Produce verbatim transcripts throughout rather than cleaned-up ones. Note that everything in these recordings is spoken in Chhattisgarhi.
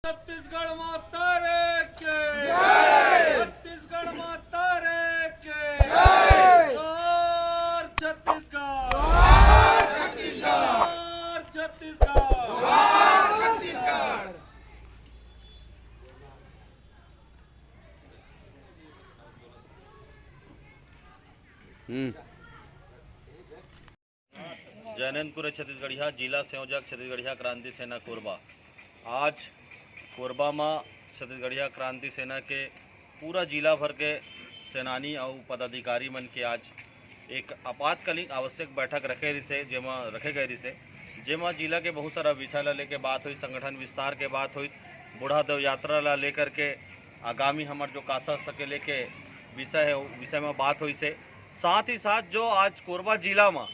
छत्तीसगढ़ माता रे के। जय। छत्तीसगढ़ माता रे के। जय। जोहार छत्तीसगढ़। जोहार छत्तीसगढ़। जोहार छत्तीसगढ़। जोहार छत्तीसगढ़। हम्म। जैनंदपुर छत्तीसगढ़िया, जिला संयोजक छत्तीसगढ़िया क्रांति सेना कोरबा। आज कोरबा म छत्तीसगढ़िया क्रांति सेना के पूरा जिला भर के सेनानी अउ पदाधिकारी मन के आज एक आपातकालीन आवश्यक बैठक रखे रिसे, जेमा रखे गए रिसे, जेमा जिला के बहुत सारा विषय ला लेके बात हुई, संगठन विस्तार के बात हुई, बूढ़ा देव यात्रा ला लेकर के आगामी हमर जो कांसा सकेले के विषय है, उ विषय में बात हुई से। साथ ही साथ जो आज कोरबा जिला में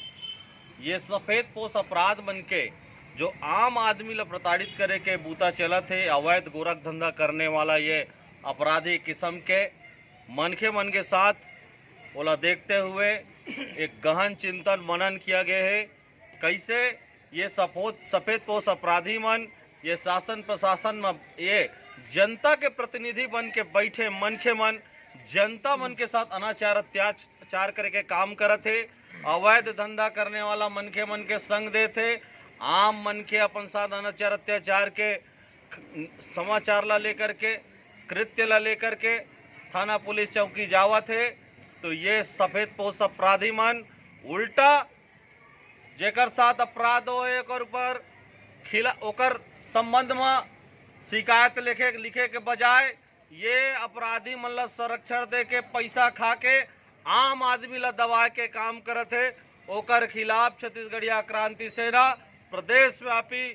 ये सफेद पोश अपराध मन के जो आम आदमी ला प्रताड़ित करे के बूता चलत हे, अवैध गोरख धंधा करने वाला ये अपराधी किस्म के मनखे मन के साथ, ओला देखते हुए एक गहन चिंतन मनन किया गया है। कैसे ये सफोद सफेद पोश अपराधी मन ये शासन प्रशासन में ये जनता के प्रतिनिधि बन के बैठे मनखे मन जनता मन के साथ अनाचार अत्याचार करे के काम करत हे, अवैध धंधा करने वाला मनखे मन के संग देत हे, आम मनखे अपन साथ अनाचार अत्याचार के समाचार ला लेकर के, कृत्य ला लेकर के थाना पुलिस चौकी जावत हे, तो ये सफेद पोश अपराधी मन उल्टा जेकर साथ अपराध होए ओकर ऊपर खिला ओकर संबंध में शिकायत लिखे लिखे के बजाय ये अपराधी मन ला संरक्षण दे के पैसा खा के आम आदमी ला दबाए के काम करत हे। ओकर खिलाफ छत्तीसगढ़िया क्रांति सेना प्रदेश व्यापी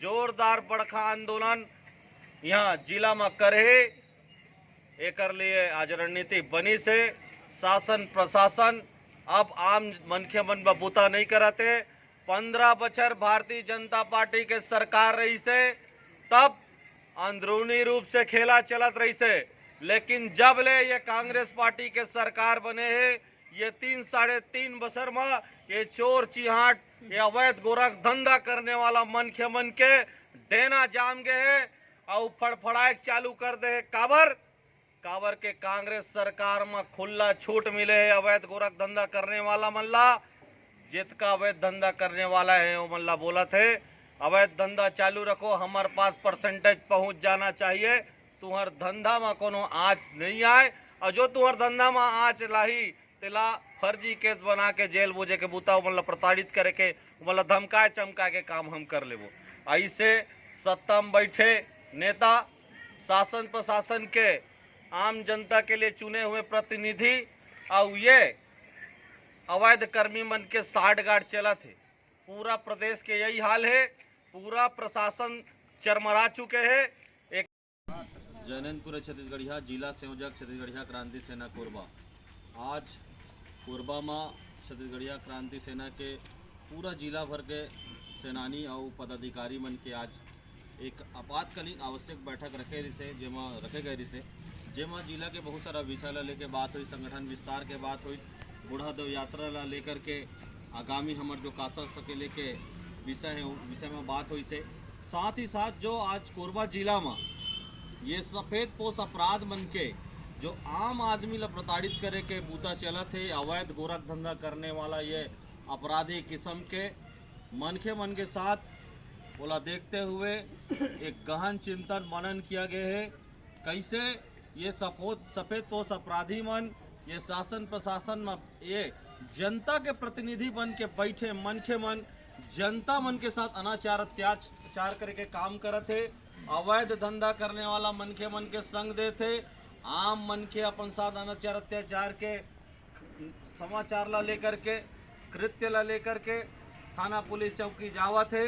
जोरदार बड़खा आंदोलन यहाँ जिला में करहे। एकर लिए आज रणनीति बनी से शासन प्रशासन अब आम मनखे मन ब बूता नहीं करत हे। पंद्रह बछर भारतीय जनता पार्टी के सरकार रही से, तब अंदरूनी रूप से खेला चलत रही से, लेकिन जब ले ये कांग्रेस पार्टी के सरकार बने हे, ये तीन साढ़े तीन बछर म ये चोर चिहाट, ये अवैध गोरख धंधा करने वाला मनखे मन के डेना जाम गए हे। अउ फड़फड़ाए चालू कर दे हे। काबर? काबर के कांग्रेस सरकार म खुला छूट मिले हे अवैध गोरख धंधा करने वाला मन ला। जितका अवैध धंधा करने वाला हे, ओमन ला बोलत हे, अवैध धंधा चालू रखो, हमर पास परसेंटेज पहुंच जाना चाहिए। तुहर धंधा म कोनो आँच नहीं आए, अउ जो तुहर धंधा म आँच लाही, तेला फर्जी केस बना के जेल बोजे के बूता, ओमन ला प्रताड़ित करे के, ओमन ला धमकाए चमकाए के काम हम कर लेबो। ऐसे सत्ता म बैठे नेता, शासन प्रशासन के, आम जनता के लिए चुने हुए प्रतिनिधि, अउ ये अवैध कर्मी मन के साठगांठ चलत हे। पूरा प्रदेश के यही हाल हे, पूरा प्रशासन चरमरा चुके हे। जैनंदपुर छत्तीसगढ़िया, जिला संयोजक छत्तीसगढ़िया क्रांति सेना कोरबा। आज कोरबा म छत्तीसगढ़िया क्रांति सेना के पूरा जिला भर के सेनानी अउ पदाधिकारी मन के आज एक आपातकालीन आवश्यक बैठक रखे रिसे, जेमा रखे गए रिसे, जेमा जिला के बहुत सारा विषय ला लेके बात हुई, संगठन विस्तार के बात हुई, बूढ़ा देव यात्रा ला लेकर के आगामी हमर जो कांसा सकेले के विषय है, उ विषय में बात हुई से। साथ ही साथ जो आज कोरबा जिला में ये सफेद पोश अपराध मन के जो आम आदमी ला प्रताड़ित करे के बूता चलत हे, अवैध गोरख धंधा करने वाला ये अपराधी किस्म के मनखे मन के साथ, ओला देखते हुए एक गहन चिंतन मनन किया गया है। कैसे ये सफोद सफेद पोश अपराधी मन ये शासन प्रशासन में ये जनता के प्रतिनिधि बन के बैठे मनखे मन जनता मन के साथ अनाचार अत्याचार करे के काम करत हे, अवैध धंधा करने वाला मनखे मन के संग देत हे, आम मनखे अपन साथ अनाचार अत्याचार के समाचार ला लेकर के, कृत्य ला लेकर के थाना पुलिस चौकी जावत हे,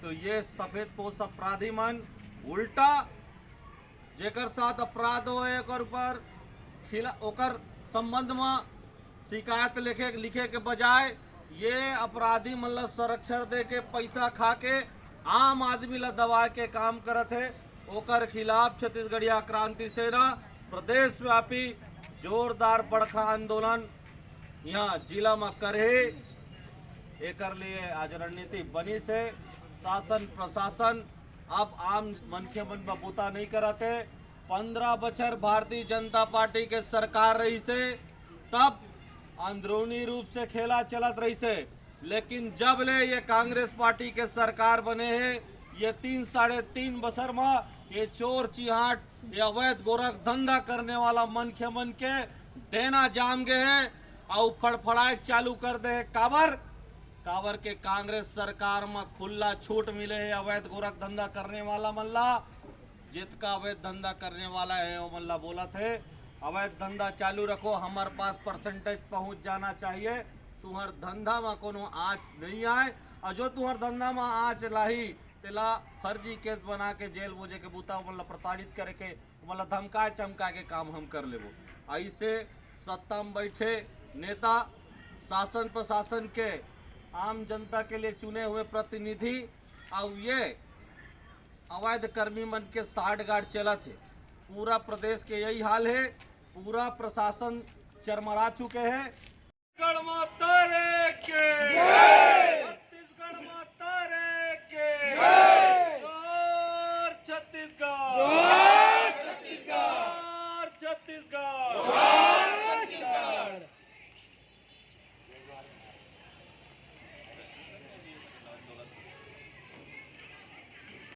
तो ये सफेद पोश अपराधी मन उल्टा जेकर साथ अपराध होए ओकर ऊपर खिला ओकर संबंध में शिकायत लिखे लिखे के बजाय ये अपराधी मन ला संरक्षण दे के पैसा खा के आम आदमी ला दबाए के काम करत हे। ओकर खिलाफ छत्तीसगढ़िया क्रांति सेना प्रदेश व्यापी जोरदार बड़खा आंदोलन यहाँ जिला में करहे। एकर लिए आज रणनीति बनी से शासन प्रशासन अब आम मनखे मन बर बूता नहीं करत हे। पंद्रह बछर भारतीय जनता पार्टी के सरकार रहिसे, तब अंदरूनी रूप से खेला चलत रहिसे, लेकिन जब ले ये कांग्रेस पार्टी के सरकार बने हे, ये तीन साढ़े तीन बछर म ये चोर चिहाट, ये अवैध गोरख धंधा करने वाला मनखे मन के डेना जाम गे हे अउ फड़फड़ाए चालू कर दे हे। काबर? काबर के कांग्रेस सरकार म खुला छूट मिले हे अवैध गोरख धंधा करने वाला मन ला। जितका अवैध धंधा करने वाला हे, ओमन ला बोलत हे, अवैध धंधा चालू रखो, हमर पास परसेंटेज पहुंच जाना चाहिए। तुम्हर धंधा म कोनो आँच नहीं आए, अउ जो तुम्हर धंधा म आँच लाही, तेला फर्जी केस बना के जेल बोजे के बूता, ओमन ला प्रताड़ित करे के, ओमन ला धमकाए चमकाए के काम हम कर लेबो। ऐसे सत्ता में बैठे नेता, शासन प्रशासन के, आम जनता के लिए चुने हुए प्रतिनिधि, अउ ये अवैध कर्मी मन के साठगांठ चलत हे। पूरा प्रदेश के यही हाल हे, पूरा प्रशासन चरमरा चुके हे। छत्तीसगढ़ माता रे के, छत्तीसगढ़ माता रे के, जोहार छत्तीसगढ़, जोहार छत्तीसगढ़।